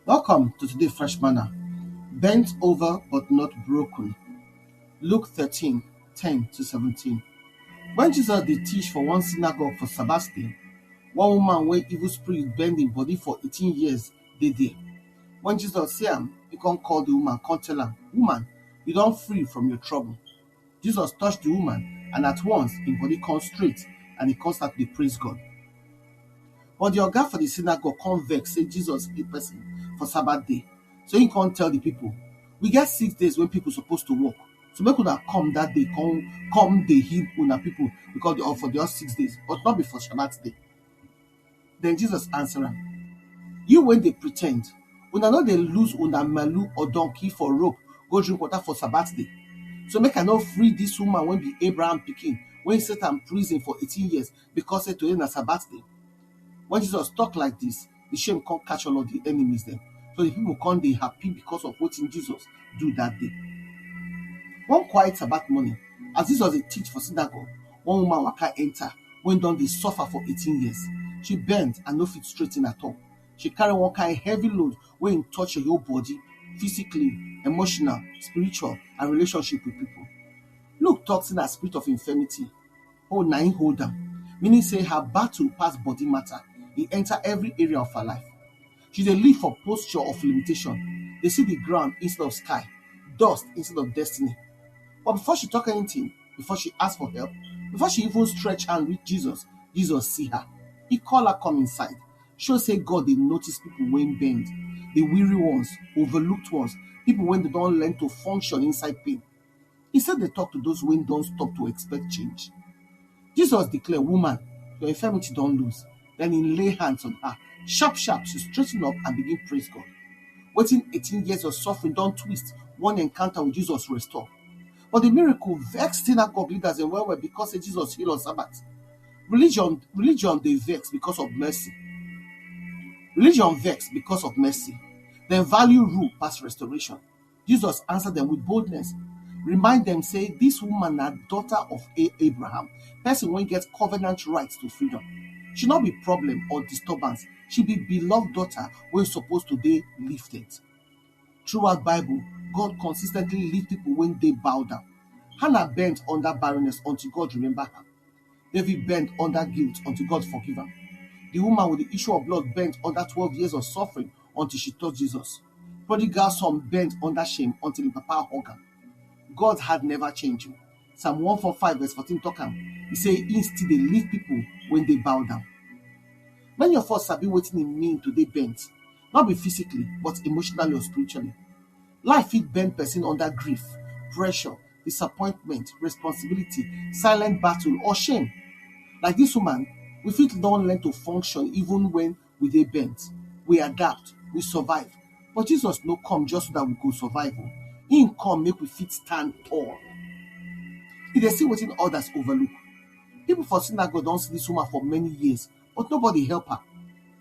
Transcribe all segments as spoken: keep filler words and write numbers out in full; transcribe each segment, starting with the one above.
Welcome to today Fresh Manna. Bent over but not broken. Luke thirteen, ten to seventeen. When Jesus dey teach for one synagogue for Sabbath day, one woman wey evil spirit bend im body for eighteen years dey there. When Jesus see am, he come call the woman, come tell am, "Woman, you don free from your trouble." Jesus touch the woman, and at once im body come straight, and he come start to dey praise God. But the oga for the synagogue come vex say Jesus heal person for Sabbath day. So he come tell the people, "We get six days when people supposed to work. So make una come that day, come come dey heal una people because they are for the six days, but not be for Sabbath day." Then Jesus answer am, "You wey dey pretend, una no dey lose una malu or donkey for rope go drink water for Sabbath day? So make I no free this woman wey be Abraham pikin, wey set am prison for eighteen years because say today na Sabbath day." When Jesus talk like this, the shame come catch all of the enemies dem. So the people come dey happy because of wetin Jesus do that day. One quiet Sabbath morning, as Jesus dey teach for synagogue, one woman waka enter wey don dey suffer for eighteen years. She bend and no fit straighten at all. She carry one kind heavy load wey im touch her whole body, physically, emotional, spiritual, and relationship with people. Luke talk say na spirit of infirmity hold na im hold am, meaning say her battle pass body matter, e enter every area of her life. She dey live for posture of limitation, dey see the ground instead of sky, dust instead of destiny. But before she talk anything, before she ask for help, before she even stretch hand reach Jesus, Jesus see her. He call her come inside. Show say God dey notice people wey bend, the weary ones, overlooked ones, people wey don learn to function inside pain. He still dey talk to those wey don stop to expect change. Jesus declare, "Woman, your infirmity don loose." Then he lay hands on her. Sharp sharp, she straighten up and begin praise God. Wetin eighteen years of suffering don twist, one encounter with Jesus restore. But the miracle vex synagogue leaders dem well well because say Jesus heal on Sabbath. Religion religion dey vex because of mercy. Religion vex because of mercy. Dem value rule pass restoration. Jesus answer dem with boldness, remind dem say this woman na daughter of A- Abraham, person wey get covenant rights to freedom. She no be problem or disturbance. She be beloved daughter wey suppose to dey lifted. Throughout Bible, God consistently lift people wey dey bow down. Hannah bent under barrenness until God remember her. David bent under guilt until God forgive am. The woman with the issue of blood bent under twelve years of suffering until she touch Jesus. Prodigal son bent under shame until him papa hug am. God had never change o. Psalm one four five verse fourteen talk am. He say he still dey lift people wey dey bow down. Many of us sabi wetin e mean to dey bent, not be physically but emotionally or spiritually. Life fit bend person under grief, pressure, disappointment, responsibility, silent battle, or shame. Like this woman, we fit don learn to function even when we dey bent. We adapt, we survive. But Jesus no come just so that we go survive o. He come make we fit stand tall. He dey see wetin others overlook. People for synagogue don see this woman for many years, but nobody help her.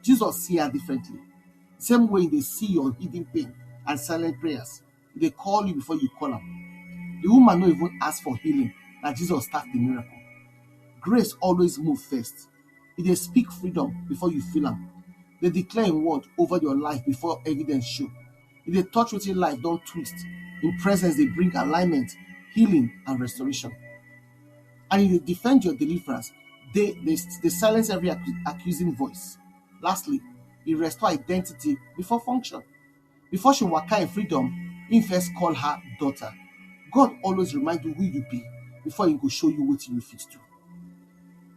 Jesus see her differently. Same way he dey see your hidden pain and silent prayers, he dey call you before you call am. The woman no even ask for healing, na Jesus start the miracle. Grace always move first. E dey speak freedom before you feel am. Dey declare im word over your life before evidence show. E dey touch wetin life don twist. Im presence dey bring alignment, healing, and restoration. And e dey defend your deliverance. Dey dey dey silence every accu- accusing voice. Lastly, e restore identity before function. Before she waka in freedom, im first call her daughter. God always remind you who you be before he go show you wetin you fit do.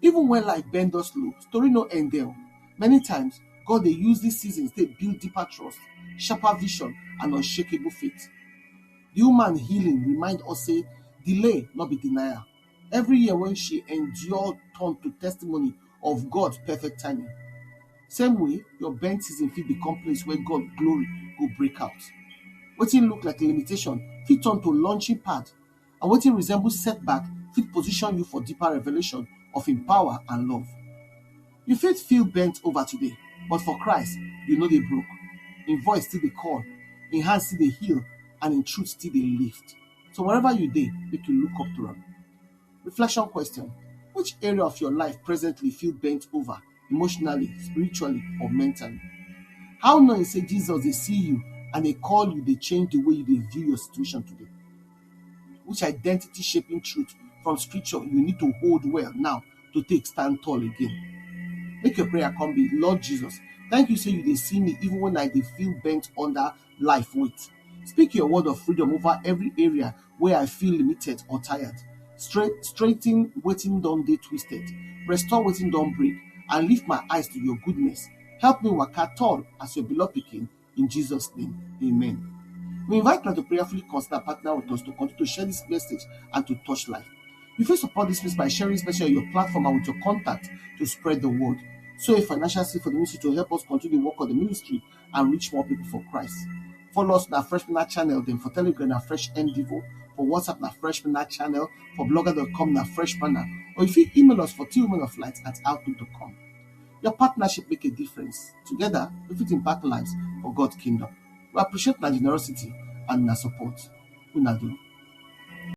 Even when life bend us low, story no end there o. Many times, God dey use these seasons take build deeper trust, sharper vision, and unshakable faith. The woman healing remind us say delay no be denial. Every year when she endure turn to testimony of God perfect timing. Same way, your bent season fit become place where God glory go break out. Wetin look like limitation fit turn to launching pad, and wetin resemble setback fit position you for deeper revelation of im power and love. You fit feel bent over today, but for Christ, you no dey broke. Im voice still dey call, im hand still dey heal, and im truth still dey lift. So wherever you dey, make you look up to am. Reflection question: which area of your life presently feel bent over, emotionally, spiritually, or mentally? How knowing say Jesus dey see you and dey call you dey change the way you dey view your situation today? Which identity shaping truth from scripture you need to hold well now to take stand tall again? Make your prayer come be, Lord Jesus, thank you say you dey see me even when I dey feel bent under life weight. Speak your word of freedom over every area where I feel limited or tired. Straight, straighten wetin don dey twisted, restore wetin don break, and lift my eyes to your goodness. Help me waka tall as your beloved pikin in Jesus' name. Amen. We invite you to prayerfully consider partner with us to continue to share this message and to touch life. You fit support this space by sharing this message on your platform and with your contact to spread the word. So a financial seed for the ministry to help us continue the work of the ministry and reach more people for Christ. Follow us on our Fresh Manna channel, then for Telegram na Fresh N Devo, for WhatsApp na Fresh Manna channel, for blogger dot com na Fresh Manna, or you fit email us for T Women of Light at outlook dot com. Your partnership make a difference. Together, we fit impact lives for God's kingdom. We appreciate una generosity and una support. Una do.